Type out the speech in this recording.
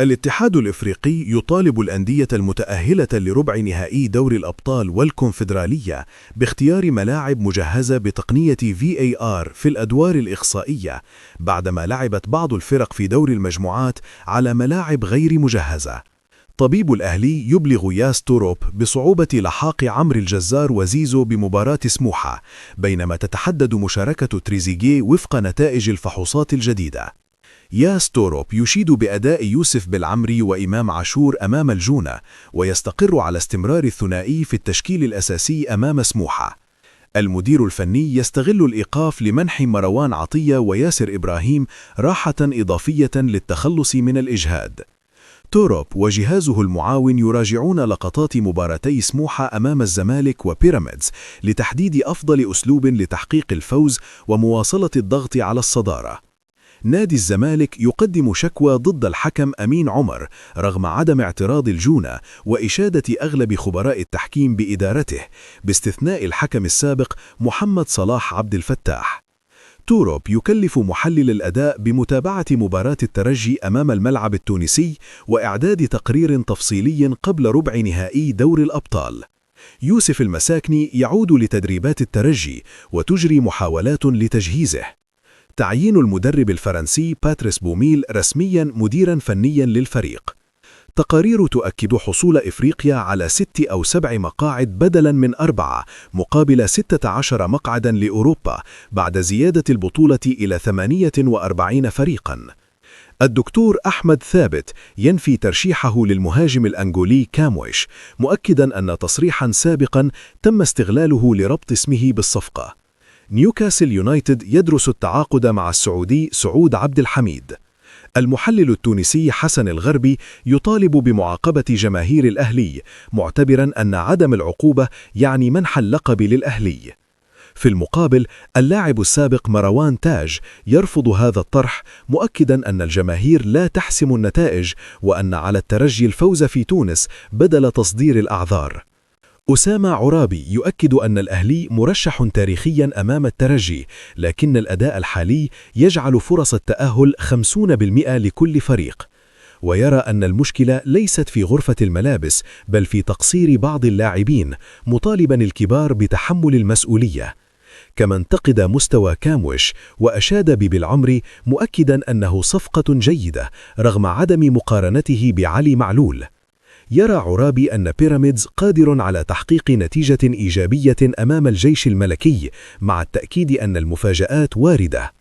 الاتحاد الإفريقي يطالب الأندية المتأهلة لربع نهائي دوري الأبطال والكونفدرالية باختيار ملاعب مجهزة بتقنية VAR في الأدوار الإقصائية، بعدما لعبت بعض الفرق في دور المجموعات على ملاعب غير مجهزة. طبيب الأهلي يبلغ ياس توروب بصعوبة لحاق عمرو الجزار وزيزو بمباراة سموحة، بينما تتحدد مشاركة تريزيجيه وفق نتائج الفحوصات الجديدة. ياس توروب يشيد بأداء يوسف بالعمري وإمام عاشور أمام الجونة، ويستقر على استمرار الثنائي في التشكيل الأساسي أمام سموحة. المدير الفني يستغل الإيقاف لمنح مروان عطية وياسر إبراهيم راحة إضافية للتخلص من الإجهاد. توروب وجهازه المعاون يراجعون لقطات مباراتي سموحة أمام الزمالك وبيراميدز لتحديد أفضل أسلوب لتحقيق الفوز ومواصلة الضغط على الصدارة. نادي الزمالك يقدم شكوى ضد الحكم أمين عمر رغم عدم اعتراض الجونة وإشادة أغلب خبراء التحكيم بإدارته، باستثناء الحكم السابق محمد صلاح عبد الفتاح. توروب يكلف محلل الأداء بمتابعة مباراة الترجي أمام الملعب التونسي وإعداد تقرير تفصيلي قبل ربع نهائي دور الأبطال. يوسف المساكني يعود لتدريبات الترجي وتجري محاولات لتجهيزه. تعيين المدرب الفرنسي باتريس بوميل رسميا مديرا فنيا للفريق. تقارير تؤكد حصول إفريقيا على 6 أو 7 مقاعد بدلا من 4 مقابل 16 مقعدا لأوروبا بعد زيادة البطولة إلى 48 فريقا. الدكتور أحمد ثابت ينفي ترشيحه للمهاجم الأنغولي كامويش، مؤكدا أن تصريحا سابقا تم استغلاله لربط اسمه بالصفقة. نيوكاسل يونايتد يدرس التعاقد مع السعودي سعود عبد الحميد. المحلل التونسي حسن الغربي يطالب بمعاقبة جماهير الأهلي، معتبرا أن عدم العقوبة يعني منح اللقب للأهلي. في المقابل، اللاعب السابق مروان تاج يرفض هذا الطرح، مؤكدا أن الجماهير لا تحسم النتائج، وأن على الترجي الفوز في تونس بدل تصدير الأعذار. أسامة عرابي يؤكد أن الأهلي مرشح تاريخيا أمام الترجي، لكن الأداء الحالي يجعل فرص التأهل 50% لكل فريق. ويرى أن المشكلة ليست في غرفة الملابس، بل في تقصير بعض اللاعبين، مطالبا الكبار بتحمل المسؤولية. كما انتقد مستوى كامويش وأشاد ببالعمري، مؤكدا أنه صفقة جيدة رغم عدم مقارنته بعلي معلول. يرى عرابي أن بيراميدز قادر على تحقيق نتيجة إيجابية أمام الجيش الملكي، مع التأكيد أن المفاجآت واردة.